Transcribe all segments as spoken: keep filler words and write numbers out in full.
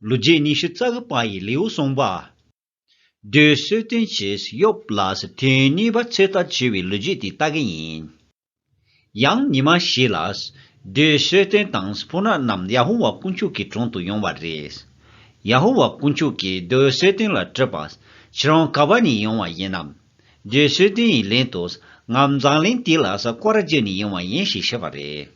ལོ་རྒྱུས་ཉི་ཤུ་རྩ་དགུ་པ་ཡི་ལེའུ་གསུམ་པ། བདུད་གསོད་རྟེན་གྱིས་ཡོབ་ལ་ཐེངས་གཉིས་པ་ཚོད་ལྟ་བྱས་པའི་ལོ་རྒྱུས་དེ་ལྟ་གི་ཡིན། ཡང་ཉི་མ་ཞིག་ལ། བདུད་གསོད་རྟེན་དང་ཕོ་ཉ་རྣམས་ཡ་ཧོ་ཝཱ་དཀོན་མཆོག་གི་དྲུང་དུ་ཡོང་བ་རེད། ཡ་ཧོ་ཝཱ་དཀོན་མཆོག་གིས་བདུད་གསོད་རྟེན་ལ་དྲིས་པ། ཁྱེད་རང་ག་བ་ནས་ཡོང་བ་ཡིན་ནམ། བདུད་གསོད་རྟེན་ཡིས་ལན་དུ། ང་འཛམ་གླིང་འདི་ལ་སྐོར་ར་བརྒྱབ་ནས་ཡོང་བ་ཡིན་ཞེས་ཤོད་པ་རེད།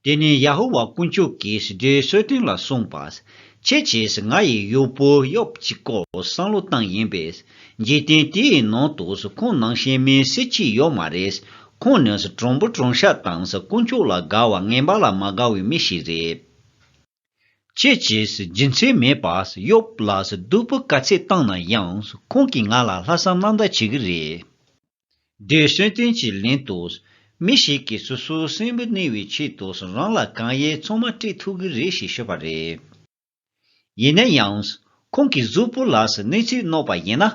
དེ་ནས་ཡ་ཧོ་ཝཱ་དཀོན་མཆོག་གིས་བདུད་གསོད་རྟེན་ལ་གསུངས་པ། ཁྱེད་ཀྱིས་ང་ཡི་གཡོག་པོ་ཡོབ་ཀྱི་སྐོར་བསམ་བློ་བཏང་ཡིན་པས། འཇིག་རྟེན་དེའི་ནང་དུ་ཁོང་ནང་བཞིན་མི་སུ་གཅིག་ཡོད་མ་རེད། ཁོང་ནི་གྲུང་པོ་གྲུང་ཤ་དང་དཀོན་མཆོག་ལ་དགའ་བ་ངན་པ་ལ་མ་དགའ་བའི་མི་ཞིག་རེད། ཁྱེད་ཀྱིས་རྒྱུ་མཚན་མེད་པར་ཡོབ་ལ་སྡུག་པོ་ག་ཚད་བཏང་ན་ཡང་ཁོང་གིས་ང་ལ་ལྷག་བསམ་རྣམ་དག་བྱེད་ཀྱི་རེད། བདུད་གསོད་རྟེན་གྱིས་ལན་དུ། མི་ཞིག་གིས་སོ་སོའི་གསོན་པོ་གནས་པའི་ཆེད་དུ་རང་ལ་གང་ཡིན་ཚང་མ་སྤྲད་ཐུབ་ཀྱི་རེད་ཞེས་ཤོད་པ་རེད། ཡིན་ན་ཡང་། ཁོང་གི་གཟུགས་པོ་ལ་གནོད་འཚེ་གནང་བ་ཡིན་ན།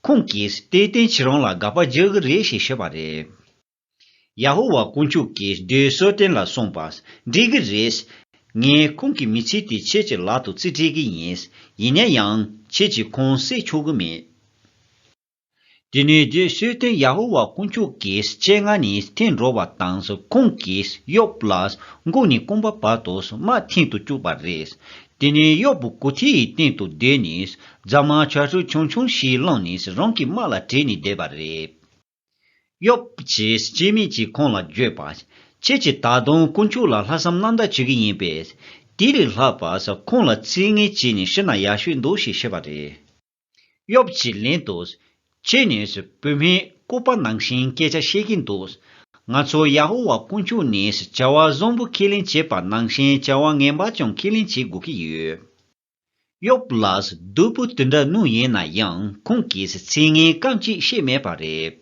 ཁོང་གིས་དེར་བརྟེན་ཁྱེད་རང་ལ་དགག་པ་རྒྱག་གི་རེད་ཞེས་ཤོད་པ་རེད། ཡ་ཧོ་ཝཱ་དཀོན་མཆོག་གིས་བདུད་གསོད་རྟེན་ལ་གསུངས་པ། འགྲིག་གི་རེད། ངས་ཁོང་གི་མི་ཚེ་དེ་ཁྱེད་ཀྱི་ལག་ཏུ་རྩིས་སྤྲད་ཀྱི་ཡིན། ཡིན་ན་ཡང་ཁྱེད་ཀྱིས་ཁོང་བསད་ཆོག་གི་མེད། དེ་ནས་བདུད་གསོད་རྟེན་ཡ་ཧོ་ཝཱ་དཀོན་མཆོག་གི་སྤྱན་སྔ་ནས་ཐོན་འགྲོ་བ་དང་ཁོང་གིས་ཡོབ་ལ་མགོ་ནས་རྐང་པ་བར་དུ་རྨ་འཐེན་དུ་བཅུག་པ་རེད། དེ་ནས་ཡོབ་གུ་ཐིག་ཡི་སྟེང་དུ་བསྡད་ནས་རྫ་མ་ཆར་ཆུ་ཆུང་ཆུང་ཞིག་བླངས་ནས་རང་གི་རྨ་ལ་དྲིལ་ནས་བསྡད་པ་རེད། ཡོབ་ཀྱི་སྐྱེ་དམན་གྱིས་ཁོང་ལ་བརྗོད་པ། ཁྱེད་ཀྱིས་ད་དུང་དཀོན་མཆོག་ལ་ལྷག་བསམ་རྣམ་དག་བྱེད་ཀྱི་ཡིན་པས། དེ་ལས་ལྷག་པ་ཁོང་ལ་ཚིག་ངན་བྱས་ནས་ཤི་ན་ཡག་ཤོས་འདུག་ཞེས་ཤོད་པ་རེད། ཡོབ་ཀྱིས་ལན་དུ། ཁྱེད་ནི་བུད་མེད་ལྐུགས་པ་ནང་བཞིན་སྐད་ཆ་བཤད་ཀྱིན་འདུག་ང་ཚོ་ཡ་ཧོ་ཝཱ་དཀོན་མཆོག་ནས་བྱ་བ་བཟང་པོ་ཁས་ལེན་བྱེད་པ་ནང་བཞིན་བྱ་བ་ངན་པ་ཀྱང་ཁས་ལེན་བྱེད་དགོས་ཀྱི་ཡོད། ཡོབ་ལ་སྡུག་པོ་དེ་འདྲ་གནང་ཡིན་ན་ཡང་ཁོང་གིས་ཚིག་ངན་སྐམ་གཅིག་བཤད་མེད་པ་རེད།